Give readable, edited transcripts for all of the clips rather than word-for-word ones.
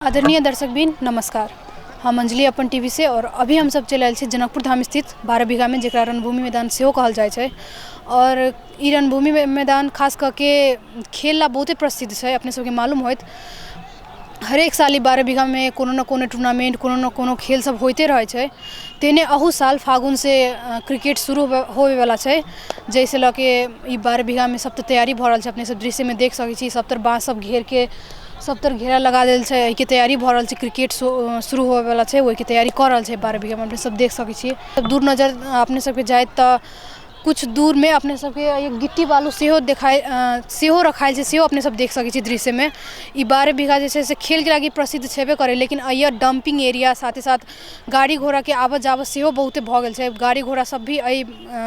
आदरणीय दर्शकबिन नमस्कार। हम अंजलि अपन टीवी से और अभी हम सब चलि आयल छी जनकपुर धाम स्थित 12 बीघामे, जकरा रणभूमि मैदान सेहो कहल जाइ छै। और ई रणभूमि मैदान खास कऽ के खेल ला बहुते प्रसिद्ध छै। अपने सबके मालूम होइत, हरेक साल ई 12 बीघामे कोनो ने कोनो टूर्नामेंट, कोनो ने कोनो खेल सब होइते रहै छै। तेहने अहू साल फागुनसँ क्रिकेट शुरू होबेवला छै, जाहिसँ लऽ के ई 12 बीघामे सब तऽ तैयारी भऽ रहल छै। अपने सब दृश्यमे देख सकै छी, सब तरफ बाँस सब घेरके सब तरफ घेरा लगा देल छै। एहिके तैयारी भऽ रहल छै, क्रिकेट शुरू होबेवला छै, ओहिके तैयारी कऽ रहल छै 12 बीघामे। अपने सब देख सकै छी। दूर नजर अपने सबके जाइत तऽ कुछ दूरमे अपने सबके एक गिट्टी बालू सेहो देखाइ सेहो रखायल छै, सेहो अपने सब देख सकै छी दृश्यमे। ई 12 बीघा जे छै से खेलके लागि प्रसिद्ध छेबे करै, लेकिन एहिया डम्पिंग एरिया साथे साथ गाड़ी घोड़ाके आवत जावत सेहो बहुते भऽ गेल छै। गाड़ी घोड़ा सब भी एहि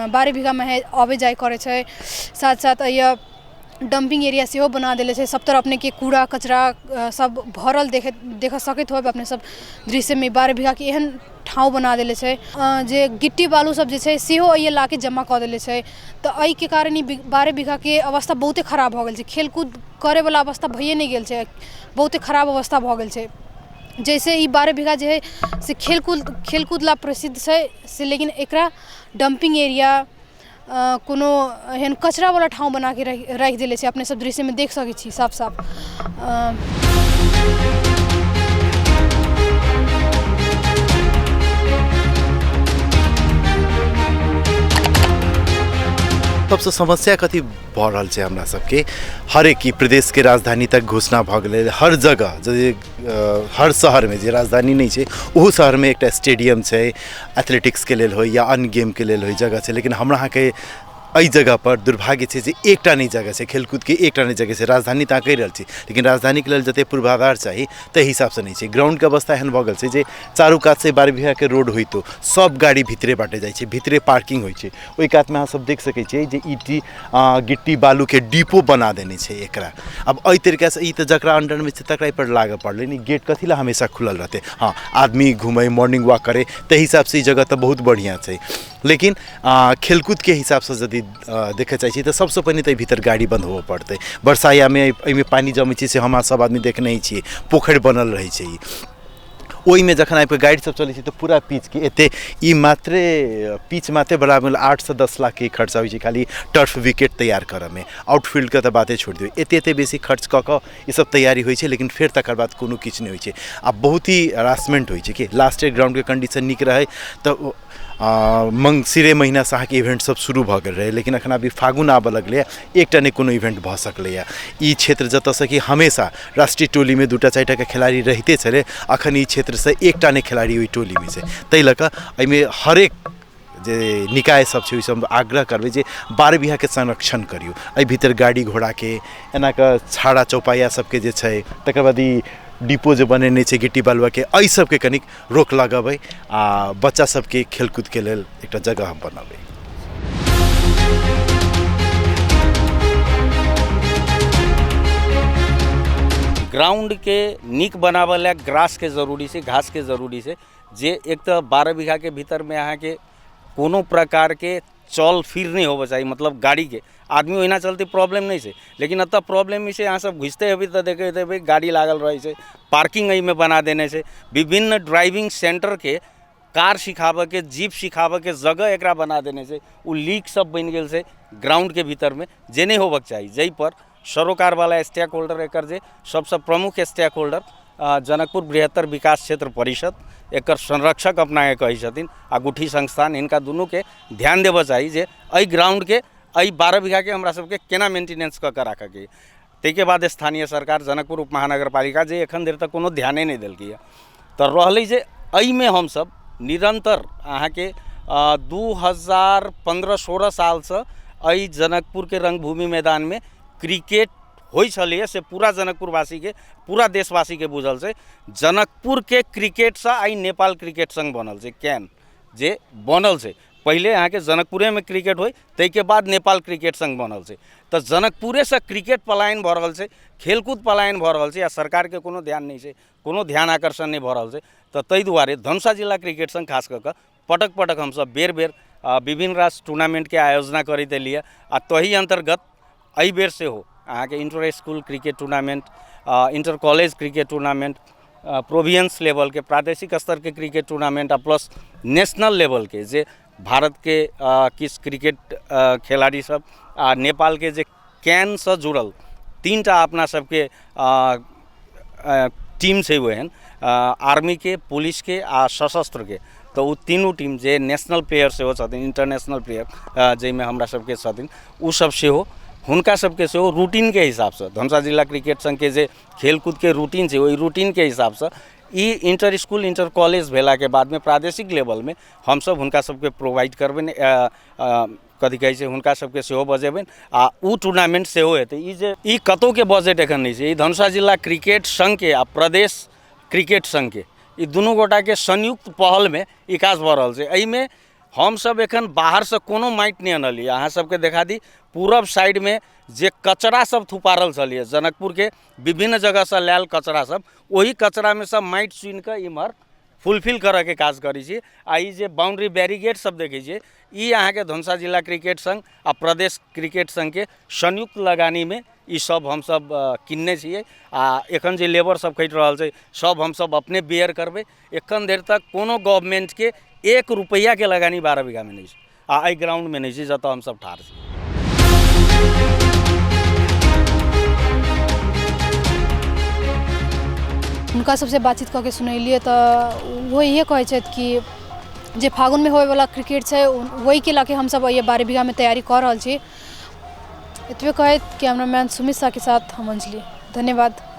12 बीघामे अबै जाइ करै छै। साथ साथ एहिया डम्पिंग एरिया सेहो बना देले छै। सब तरफ अपनेके कूड़ा कचरा सब भरल देख सकैत होब अपने सब दृश्यमे। 12 बीघाके एहन ठाउँ बना देले छै जे गिट्टी बालू सब जे छै सेहो एहिये लाके जमा कऽ देले छै। तऽ एहिके कारण ई 12 बीघाके अवस्था बहुते खराब भऽ गेल छै। खेलकूद करैवला अवस्था भइए नहि गेल छै, बहुते खराब अवस्था भऽ गेल छै। जैसे ई 12 बीघा जे है से खेलकूद ला प्रसिद्ध छै से, लेकिन एकरा डम्पिंग एरिया कोनो एहन कचरावला ठाउँ बनाके राखि देले छै। अपने सब दृश्यमे देख सकै छी साफ साफ। सबसँ समस्या कथी भऽ रहल छै हमरा सबके, हरेक ई प्रदेशके राजधानी तक घोषणा भऽ गेलै। हर जगह जे हर शहरमे जे राजधानी नहि छै ओहो शहरमे एकटा स्टेडियम छै, एथलेटिक्सके लेल होइ या अन्य गेमके लेल होइ जगह छै। लेकिन हमरा अहाँके एहि जगहपर दुर्भाग्य छै जे एकटा नहि जगह छै खेलकूदके, एकटा नहि जगह छै। राजधानी तऽ अहाँ कहि रहल छी, लेकिन राजधानीके लेल जतेक पूर्वाधार चाही ताहि हिसाबसँ नहि छै। ग्राउंडके अवस्था एहन भऽ गेल छै जे चारू कातसँ 12 बीघाके रोड होइतो सब गाड़ी भीतरे बाटे जाइ छै, भीतरे पार्किंग होइ छै। ओहि कातमे अहाँ सब देख सकै छियै जे ईटी गिट्टी बालूके डिपो बना देने छै एकरा। आब एहि तरीकासँ ई तऽ जकरा अंडरमे छै तकरा एहिपर लागऽ पड़लै ने। गेट कथी लए हमेशा खुलल रहतै? हँ, आदमी घूमै, मॉर्निंग वॉक करै, ताहि हिसाबसँ ई जगह तऽ बहुत बढ़िआँ छै। लेकिन खेलकूदके हिसाबसँ यदि देखऽ चाहै छी तऽ सबसँ पहिने तऽ एहि भीतर गाड़ी बन्द होबऽ पड़तै। बरसायामे एहिमे पानि जमै छै से हमरा सब आदमी देखने छियै, पोखरि बनल रहै छै ई। ओहिमे जखन आबिकऽ गाड़ी सब चलै छै तऽ पूरा पिचके एते ई मात्रे पिच मात्रे बराबर 8 से 10 लाखके खर्चा होइ छै खाली टर्फ विकेट तैयार करऽमे। आउटफील्डके तऽ बाते छोड़ि दियौ। एते एते बेसी खर्च कऽ कऽ ई सब तैयारी होइ छै, लेकिन फेर तकर बाद कोनो किछु नहि होइ छै। आ बहुत ही हरासमेंट होइ छै कि लास्ट ईयर ग्राउंडके कंडीशन नीक रहै तऽ मङ्सिरे महिनासँ अहाँके इवेंट सब शुरू भऽ गेल रहै, लेकिन एखन अभी फागुन आबऽ लगलैए, एकटा नहि कोनो इवेंट भऽ सकलैए। ई क्षेत्र जतऽसँ कि हमेशा राष्ट्रीय टोलीमे 2टा 4टाके खेलाड़ी रहिते छलै, अखन ई क्षेत्रसँ एकटा नहि खेलाड़ी ओहि टोलीमे छै। ताहि लऽ कऽ एहिमे हरेक जे निकाय सब छै ओहि सब आग्रह करबै जे 12 बीघाके संरक्षण करियौ। एहि भीतर गाड़ी घोड़ाके एना कऽ छाड़ा चौपाया सबके जे छै, तकर बाद ई डिपो जे बनेने छै गिट्टी बालुआके, एहि सबके कनिक रोक लगबै आ बच्चा सबके खेलकूदके लेल एकटा जगह हम बनबै। ग्राउंडके नीक बनाबऽ लए ग्रासके जरूरी छै, घासके जरूरी छै। जे एक तऽ 12 बीघाके भीतरमे अहाँके कोनो प्रकारके चल फिर नहि होबऽ चाही, मतलब गाड़ीके आदमी ओहिना चलतै प्रॉब्लम नहि छै। लेकिन एतऽ प्रॉब्लम ई छै, अहाँ सब घुसिते हेबै तऽ देखैत हेबै गाड़ी लागल रहै छै, पार्किंग एहिमे बना देने छै। विभिन्न ड्राइविंग सेंटरके कार सिखाबऽके, जीप सिखाबऽके जगह एकरा बना देने छै। ओ लीक सब बनि गेल छै ग्राउंडके भीतरमे, जे नहि होबऽके चाही। जाहिपर सरोकारवाला स्टेक होल्डर, एकर जे सबसँ प्रमुख स्टेक होल्डर जनकपुर बृहत्तर विकास क्षेत्र परिषद, एकर संरक्षक अपनाके कहै छथिन, आ गुठी संस्थान, हिनका दुनूके ध्यान देबऽ चाही जे एहि ग्राउंडके, एहि 12 बीघाके हमरा सबके केना मेंटेनेंस कऽ के राखऽके। ताहिके बाद स्थानीय सरकार जनकपुर उप महानगरपालिका, जे एखन धरि तक कोनो ध्याने नहि देलकैए। तऽ रहलै जे एहिमे हमसब निरन्तर अहाँके 2015-16 सालसँ एहि जनकपुरके रङ्गभूमि मैदानमे क्रिकेट होइ छलैए, से पूरा जनकपुरवासीके, पूरा देशवासीके बुझल छै। जनकपुरके क्रिकेटसँ आइ नेपाल क्रिकेट सङ्घ बनल छै, can जे बनल छै। पहिले अहाँके जनकपुरेमे क्रिकेट होइ, ताहिके बाद नेपाल क्रिकेट सङ्घ बनल छै। तऽ जनकपुरेसँ क्रिकेट पलायन भऽ रहल छै, खेलकूद पलायन भऽ रहल छै, आ सरकारके कोनो ध्यान नहि छै, कोनो ध्यान आकर्षण नहि भऽ रहल छै। तऽ ताहि दुआरे धनुषा जिला क्रिकेट सङ्घ खास कऽ कऽ पटक पटक हमसब बेर बेर विभिन्न रास टूर्नामेन्टके आयोजना करैत एलियै। आ ताहि अन्तर्गत एहि बेर सेहो अहाँके inter school cricket tournament, inter college cricket tournament, province लेवलके, प्रादेशिक स्तरके क्रिकेट टूर्नामेन्ट आ प्लस नेशनल लेवलके जे भारतके किछु क्रिकेट खेलाड़ी सब आ नेपालके जे कैनसँ जुड़ल 3टा अपना सबके टीम छै, ओहन आर्मीके, पुलिसके आ सशस्त्रके, तऽ ओ तीनू टीम जे नेशनल प्लेयर सेहो छथिन, इंटरनेशनल प्लेयर जाहिमे हमरा सबके छथिन, ओ सब सेहो हुनका सबके सेहो रूटीनके हिसाबसँ धनुषा जिला क्रिकेट सङ्घके जे खेलकूदके रूटीन छै, ओहि रूटीनके हिसाबसँ ई इंटर स्कूल इंटर कॉलेज भेलाके बादमे प्रादेशिक लेवलमे हमसब हुनका सबके प्रोवाइड करबनि, कथी कहै छै, हुनका सबके सेहो बजेबनि आ ओ टूर्नामेंट सेहो हेतै। ई जे ई कतहुके बजट एखन नहि छै। ई धनुषा जिला क्रिकेट सङ्घके आ प्रदेश क्रिकेट सङ्घके ई दुनू गोटाके संयुक्त पहलमे ई काज भऽ रहल छै। एहिमे हमसब एखन बाहरसँ कोनो माटि नहि अनलियै। अहाँ सबके देखा दी, पूरब साइडमे जे कचरा सब थुपारल छलैए, जनकपुरके विभिन्न जगहसँ लायल कचरा सब, ओहि कचरामे सँ माटि चुनिकऽ इम्हर फुलफिल करऽके काज करै छी। आ ई जे बाउंड्री बैरिगेड सब देखै छियै, ई अहाँके धनुषा जिला क्रिकेट सङ्घ आ प्रदेश क्रिकेट सङ्घके संयुक्त लगानीमे ई सब हमसब किनने छियै। आ एखन जे लेबर सब खटि रहल छै, सब हमसब अपने बेयर करबै। एखन धरि तक कोनो गवर्नमेंटके 1 रुपैआके लगानी 12 बीघामे नहि छै आ एहि ग्राउंडमे नहि छै जतऽ हमसब ठाढ़ छी। हुनका सबसँ बातचीत कऽ के सुनेलियै तऽ ओहो इहे कहै छथि कि जे फागुनमे होइवला क्रिकेट छै, ओहिके लऽ के हमसब एहि 12 बीघामे तैयारी कऽ रहल छी। एतबे कहैत कैमरामैन सुमित शाहके साथ हम अंजलि, धन्यवाद।